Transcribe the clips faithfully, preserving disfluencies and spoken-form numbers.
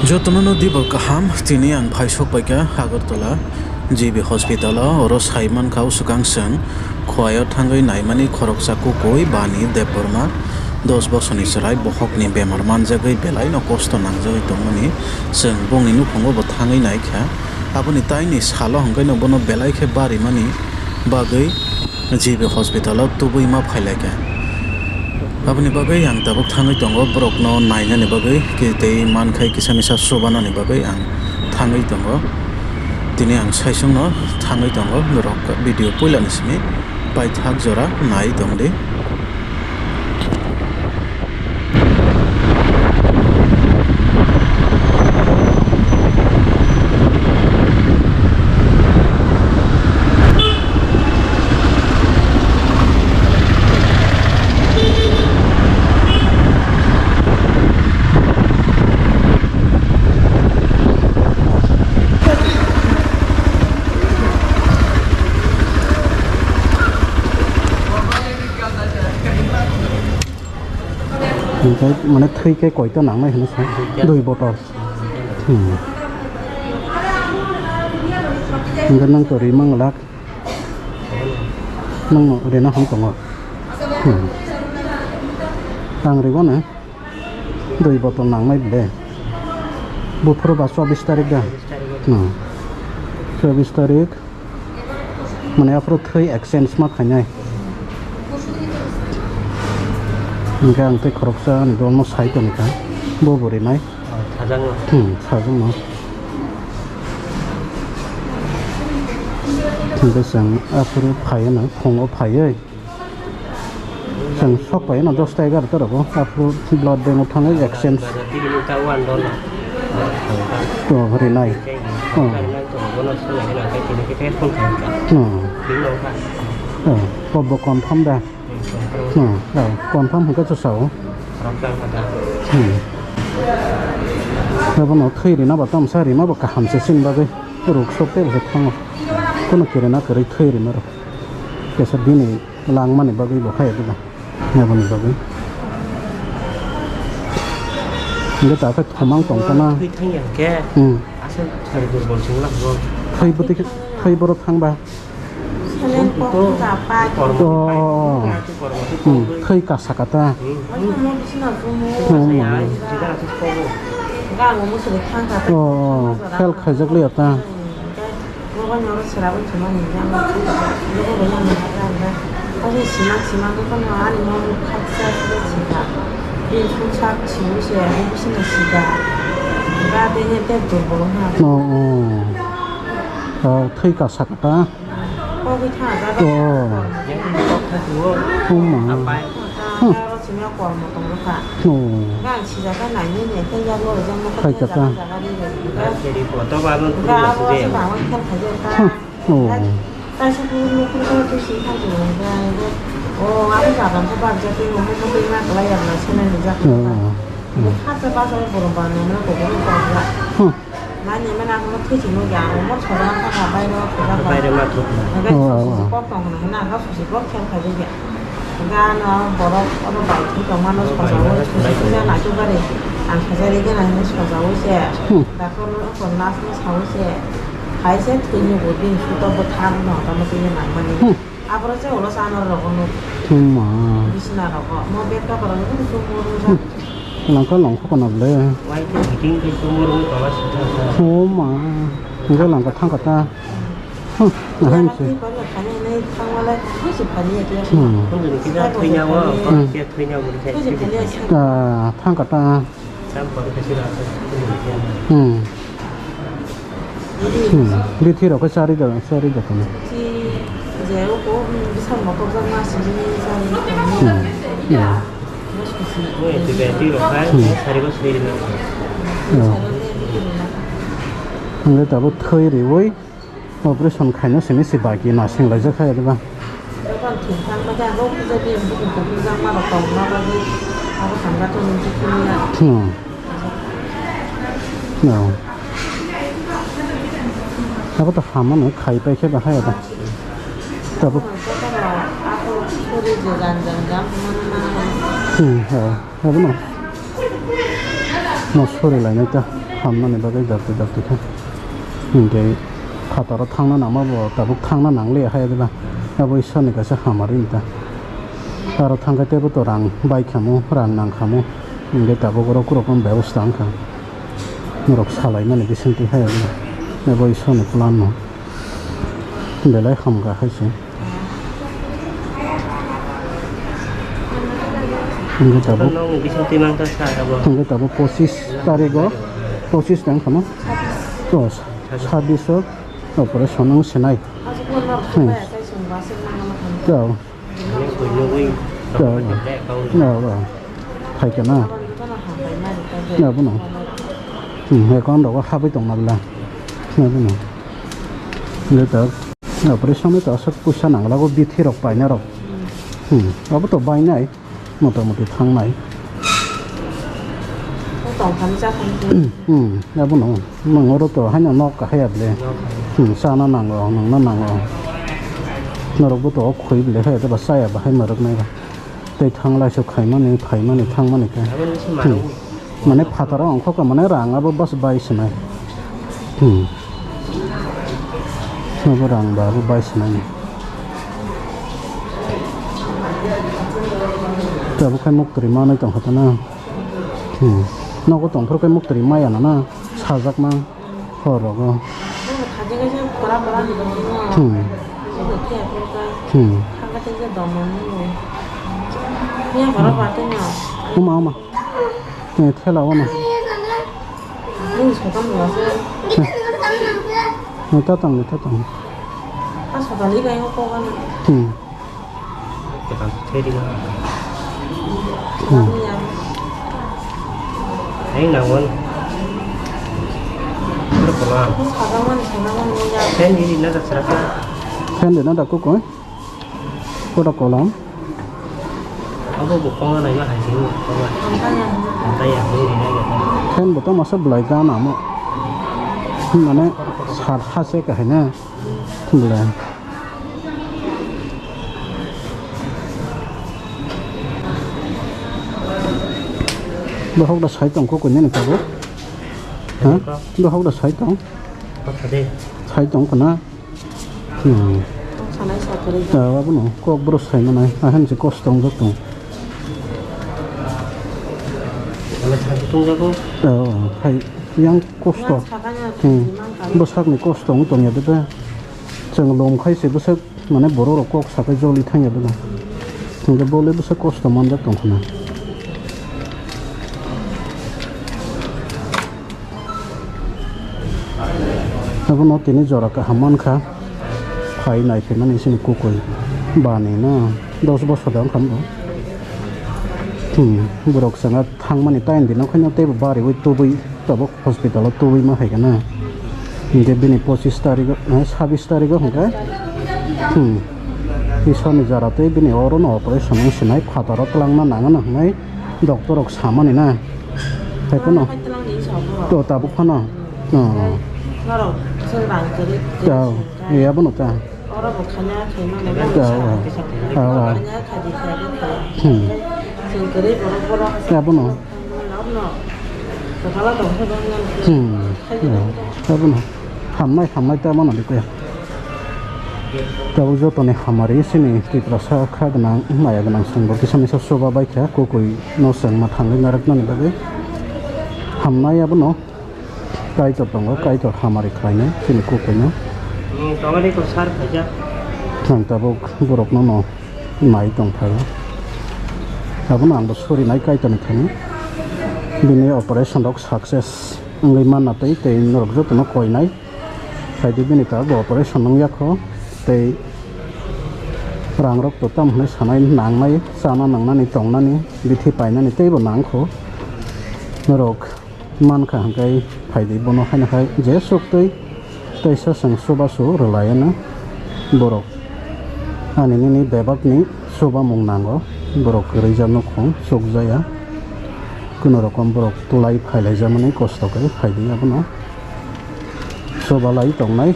Jotono no dibo kaham, tini ang phaisok paikha Agartala G B hospital o, oro sai mankha usukang chwng Khowai o thangwi naimani khoroksa kukui Bani Debbarma, dos bosorni chwrai, bokhokni bemar manjagwi belaino kosto nangjagwi tongmani chwng bongni nukhungo bo thangwi naikha. Aboni taini salo hwnkhe no bono belai khe barimani bagwi G B hospital o tubui ma phailaikha. Aboni bagwi ang tabuk thangwi tongo, borokno nainani bagwi ki-, tei mankhai kisa misa chubanani bagwi ang thangwi tongo. Tini ang saichungno thangwi tongo, norok video puilani simi paithak jora nai tongdi. Hingke mane thwi khe koito nangnai hino sa, dui botol. Hmm. Hingke nang to ri mang lak. Nang no rina hwn tongo. Hmm. Ang rigo na. Dui botol nangnai bile. Buphuru ba chobbish tarik da? Hmm. Chobbish tarik. Mane aphuru thwi exchange ma khainai. Hingke ang tei khoroksa ani dol no sai toni kha. Bo bo rinai. Oh, sajak no. Hmm, sajak no. Hingke chwng aphuru phaiyo no, phungo phaiyo. Chwng sok pai no dosta egarota rogo, aphuru blood bank o thangwi exchange. To rinai. Oh. Oh. Oh, bo confirm da? Hmm, oh, confirm hwnkhe chwng sao. Hmm. Abono thwi rina ba tamsa rima bo kaham se chini bagwi. Ruk sok tei bo se thango. Kono kirina kwrwi thwi rima rok. Kesa bini langmani bagwi bo hai rwna. Aboni bagwi. Hingke ta khe thomang tong kana. Thwi thang ya khe. Hmm. Asal sari durbol sing lak bo. Thwi bwtwi khe, thwi borok thangba. Salen kok da pai. Oh. Hmm. Thwi kasa kata. Hmm. Mo bisina jumu. Hmm. Jidar asal kobo. Ga mo musu thang kata. Oh. Fel khaijak liya ta. Bobo noro sera bo chuma ni jang. Bobo bo yang ni hagra hagra. Kasi simang simang ko kono ani mo khaksa sida sida. Bin sungsa simu se ani bisina sida. Ga de ne te durbol ha. Oh, oh. Oh, thwi kasa kata. Kogwi tha ja. Oh. Oh ma. Hmm. Aro simi kormo tongkha. Oh. Ga sija ta nai ni ne te ya lo jang mo. Khai kata. Ga abo se ba wa khel kha ja ta. Hmm. Oh. Kaisa khe nokol khe twi swi thangjak nang khe, o, abo jaga khe bak jagwi, omo motwi ma kwlai ya, ma sene ni jak. Oh. Bo kha cha bachai borok ba nang na kok ni kok ya. Hmm. Nani mana ko thwi swi nukya, omo soja kha kha bairo thwi kha kha. Bairo ma thwi kha. Hingke susi kok tong hwnwi hwnna, hwnka susi kok khe kha jagya. Hingke ano borok oro bai thwi tongmano sojaui, susi kisa naitok gari, ang sajari gana hwnwi sojaui se. Hmm. Doctor no, nurse no saui se. Hai se thwini bo bini sutok bo thang no, tamo tini nangmani. Hmm. Aboro se ulo sana rogo no. Hmm, ma. Bisna rogo. Mo bed cover no, no, no, no. Hmm. Nangkha nangkha kana ble. Wai ke meeting ke tumor no tola sita. Oh, ma. Nangkha nangkha thang kata. Hmm. Ahai se. Thang wala, khusi phani ya. Hmm. Kung ni kida thwinya wo, hmm, kung ke thwinya wo. Khusi phani ya. Ah, thang kata. Hmm. Hmm. Bithi rok khe chari da, chari da kono. Hmm. Hmm. Hmm. Oh. Hingke tabuk thwi riwi. Operation khaina simi se bai khe nasing laijak kha eba. Dokan thwng thang ba da, rok puja de, buku buku jang ma rok tong ma ba de, abo thang ba to nung ji kuni ya. Hmm. No. Abo to hamano khai pai khe ba hai eba. Tabuk. Ako suri je jan jan jam mana mana. Hmm, ha. Abo no. No suri lai nai ta. Hamnani bagwi dakti dakti khe. Hinkhe phataro thangna nangma bo tabuk thangna nangliya hai diba. Abo Ishwarni kaisa hamari hinta. Aro thangkhe teibo to rang bai khamu, rang nang khamu. Hinkhe tabuk oro kurokno bebosta wngkha. Norok salaimani bisingtwi hai diba. Abo Ishwarni plan no. Belai hamkha hai se. Hinkhe tabuk, Nokni bisingtwi mangkha sa abo. Hinkhe tabuk pochis tarigo, pochis tang khama? Oh, sabbish o operation wng sinai. Hmm. Tao. Nugwi Tao. Tao, tao. Phaikha na? Abono. Hmm, account rogo habwi tongma bwla. Abono. Hinkhe tabuk. Operation ni to aswk puisa nanglago, bithi rok paina rok. Hmm, abo to bainai, mota moti thangnai. Hmm, abono, nwng oro to haino nok kahaya ble. Hmm, chana nango, nungna nango. Norok bo to o khoi ble hai, eba chaya bahai ma rwknai ba. Tei thanglai se khaimani, phaimani, thangmani khe. Hmm. Mane phataro ongkhokha, mane rang abo bas bai sinai. Hmm. Abo rang ba abo bai sinai. Tabuk khai muktri manwi tongkha tana. Hmm. Nogo tongphuru khai muktri maya nana sajakma. Hor rogo. Hmm. Hmm. Oma, oma. Ni thela ono. Ni ta tong, ni ta tong. Hmm. Kwtal theri na. Hmm. Ang nang wan. Oro kolam. Fan di na da sraka. Fan di na da ko ko. Ko da kolam. Abo bo konga nai ba hai sini. Konga. Antai ya, ni ri na ya. Fan bo to masa belai gana mo. Mane sat ha se ka hai na. Belai. Bohok da sai tong ko konyani tabuk. Ha? Bohok da sai tong. Kotha de. Sai tong kana. Hmm. Tong sanai sa kwrwi. Ta abono kok bro sai manai. Ahan se kosto wng tong. Wala thang tong jago. Oh, hai yang kosto. Yang sakanya. Hmm. Bwsakni kosto wng tong ya de. Chwng lom khai se bwsak. Mane borok rok kok sakai joli thangya bwla. Hingke bo le bwsa kosto manjak tong khna. Abono tini jora kaham mankha. Phai nai phaimani sini kukui. Bani na dos bosor da wngkha bo. Hmm, borok chwngno thangmani time dino khaino teibo bariwi tubui tabuk. Hospital o tubui ma hai kana. Hingke bini pochis tarigo, eh, sabis tarigo hingke. Hmm. Iswrni jara tei bini oro no operation wng sinai phataro twlangna nangano hinui doctor rok samani na. Hai phano. To tabuk phano. Oh. Norok chwng rang kwrwi. Ta, eh, abono ta. Oro bo khanya khaima nai. Ah, ah. Khanya khaji khaji khaji. Hmm. Sengkari borok borok. Abono. Abono. Sakala tong khe bang nang. Hmm. Abono. Hamnai hamnai ta mano dikya. Tabuk jotoni hamari sini Tiprasa kha gwnang maya gwnang songbo kisa misa soba bai kha kukui no chwng ma thangwi naraknani bagwi. Hamnai abono. Kaitor tongo, Kaitor hamari khlainai chini kukuino. Hmm, tongmani ko sar khaijak. Ang tabuk borokno no nai tongphai. Abono angbo surinai Kaitorni thani. Bini operation rok success wngwi manna tei tei norok jotono koinai. Khaidi bini tabuk operation wngya kho tei rang rok to tam hwnwi sanai nangnai chana nangnani tongnani bithi painani teibo nang kho norok. Mankha hwnkhe phaidi bono haino hai je suktwi teisa chwng chubachu rwlaiano borok ani nini bebakni chubamung nango borok kwrwija nukhung chukjaya kunurokom borok tulai phailaijakmani kosto khe phaidi abono chubalai tongnai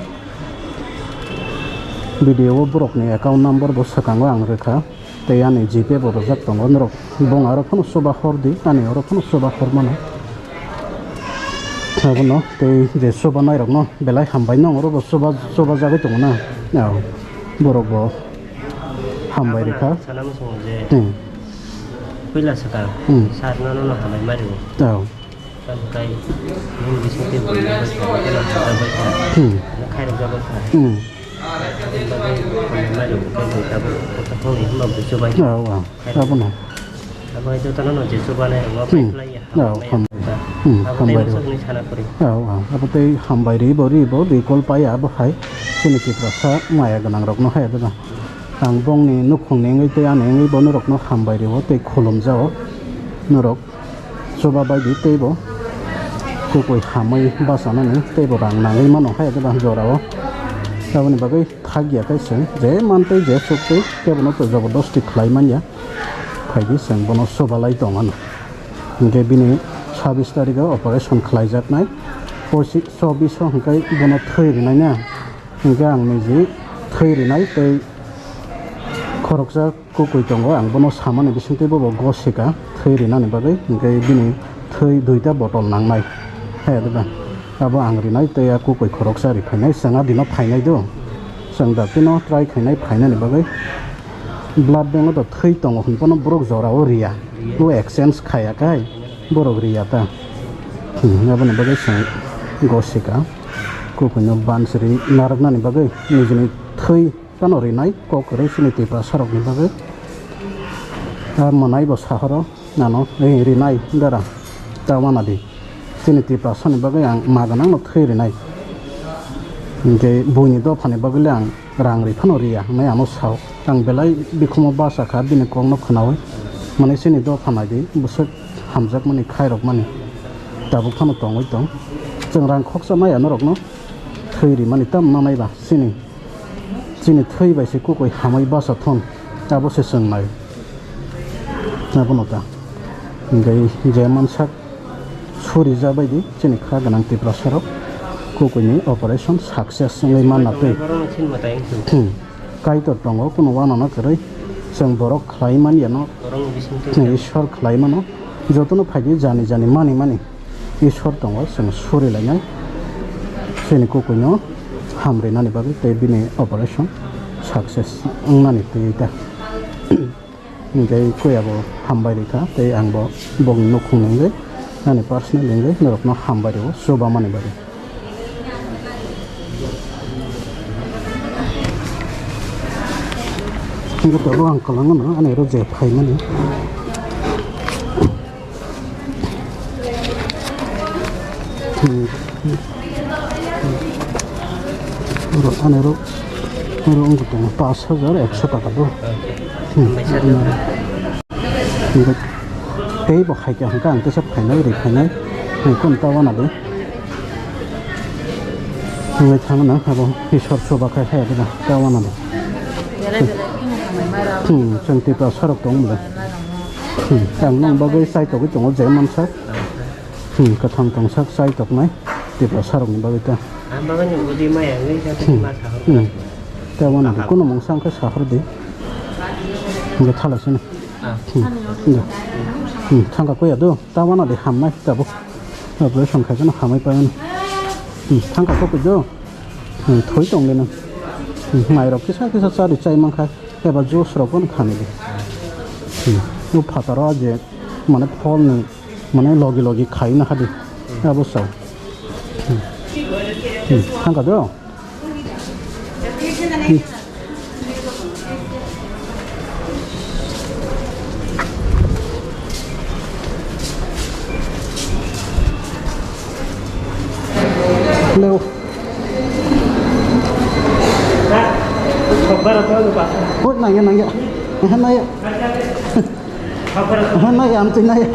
video o borokni account number bo swkango ang rwkha. Tei ani G P bo rwjak tongo norok bong aro phano chuba hor di ani oro phano chuba hor mano. Abono tei je chubanai rokno belai hambai no, oro bo chuba, chuba jagwi tongo na. Borok bo hambai rikha. Sana muchungo je Hmm. puila swkang Hmm. sir no no hambai mari. Tamkai nini bising tei bui bai kha, kela hambai bai kha. Hmm. Khairok jagwi kha. Hmm. Aboni bagwi hambai mari bo khe tabuk kota phone ni himba bui chubai. Abono. Abo hai jotono no je chubanai rokno Hmm. paiklai ya, Oh, hambai hambai. Hmm, abo hambai tei rw. Nokni sana kwrwi. Oh, oh. Abo tei hambai rw bo, rw bo, recall pai abo hai. Chini Tiprasa maya gwnang rokno hai abo. Ang bongni nukhung ni wngwi tei ani wngwi bo norokno hambai rw o tei khulum jao. Norok chuba bai di tei bo. Kukui hamwi basa nani tei bo rang nangwi mano hai abo jorao. Aboni bagwi thak ya khe chwng je man tei je chuk tei kebo no to jobordosti khlai man ya. Phaidi chwng bono chubalai tong ano. Hinkhe bini sabis tarikho operation khlaijaknai. Pochi-, chobbish o hinkhe bono thwi rinai na. Hinkhe ang niji thwi rinai tei khoroksa kukui tongo, ang bono samani bisingtwi bobo gosika thwi rinani bagwi. Hinkhe bini thwi duita bottle nangnai. Hai ado ba. Abo ang rinai tei a kukui khoroksa ri phainai, chwng a dino phainai do. Chwng daktino try khainai phainani bagwi. Blood bank o to thwi tongo hwn phano borok jorao riya. Bo exchange khaya khai borok riya ta. Hmm, aboni bagwi chwng gosika. Kukuino bansri narwknani bagwi nijini thwi phano rinai kok kwrwi chini Tiprasa rokni bagwi. A mwnai bo sahoro. Ano, eh, rinai dara, ta wana di. Chini Tiprasani bagwi ang ma gwnangno thwi rinai. Hinkhe buini dophani bagwi le ang rang ri phano riya, hwnwi ano sao. Ang belai bikhumo basa kha bini kokno khwnaui. Mane chini dopha nai di, bwswk hamjakmani, khairokmani. Tabuk phano tongwi tong. Chwng rang khoksa maya norokno thwi rimani, tamo nanai ba chini. Chini thwi bai se kukui hamwi basa thun, abo se chwng nai. Abono ta. Hinkhe je mansak suri ja bai di chini kha gwnang Tiprasa rok kukuini operation success wngwi manna twi. Hmm. Kaitor tongo, kuno wanano kwrwi. Chwng borok khlai man yano, Ishwar khlai mano. Jotono phaidi jani jani mani mani. Ishwar tongo, chwng suri lainai. Chini kukuino hamrinani bagwi tei bini operation success wngnani twi ta. Hinkhe kuya bo hambai rikha tei ang bo bongni nukhungni wngwi ani personal wngwi norokno hambai rwo chubamani bagwi. Hinkhe tabuk ang kwlwng no ani oro je phaimani. Hmm. Oro ani oro, oro wngkha tongo pash hajar ekso taka do. Hmm. Tei bo hai khe hwnkha ang teisa phainai, ri phainai. Hwnkhe ta wana de. Hwnwi thangna abo Ishwar chuba khai hai abo ta wana de. Hmm, chwng Tiprasa rok tong bwle. Hmm, ang nang bagwi chai togwi tongo je mansak. Hmm, kwthang tongsak chai toknai Tiprasa rokni bagwi ta. Ang bagwi ni budi maya wngwi kha Hmm. ma sahor Hmm. kha. Ta wana de kuno mungsa wngkha sahor de. Hwnkhe thala sini. Ah. Hmm. Hmm, thangka kuya do. Ta wana de hamnai tabuk. Operation khaikhe no hamwi paimani. Hmm, thangka kokoi do. Hmm, thoi tong de nang. Hmm, mairok kisa kisa chari chai mankha. Eba juice rok phano khani de. Hmm, o phataro je mane pholni mane logi logi khaina hadi. Abo sao. Hmm. Hmm, thangka do. Leo. Hoi, nangya, nangya. Aha, nangya. Aha, nangya, amtwi nangya.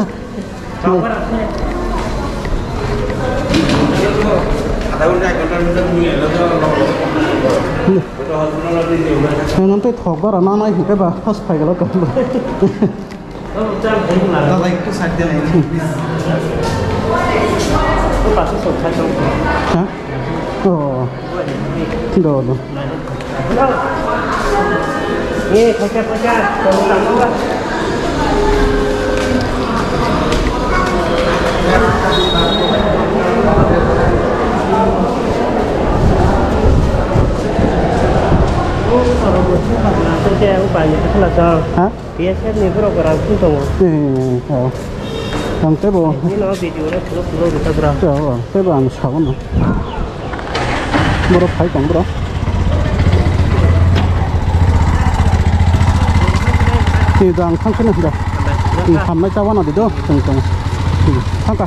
Nang tei thok bara nanai hwnkhe ba first phaikhe ba. Dada, ekটু side de nai, please. Ha? Oh. Do, do. Lasa. Ha? P S F ni borok rang sung tongo. Eh, oh. Ang tebo. Nino video no pulo pulo kita bra. Oh, oh. Tebo ang sabono. Borok phai tong bro. Ni dang thang sini dah. Ni hamnai chawa na dido. Tong tong. Thangka.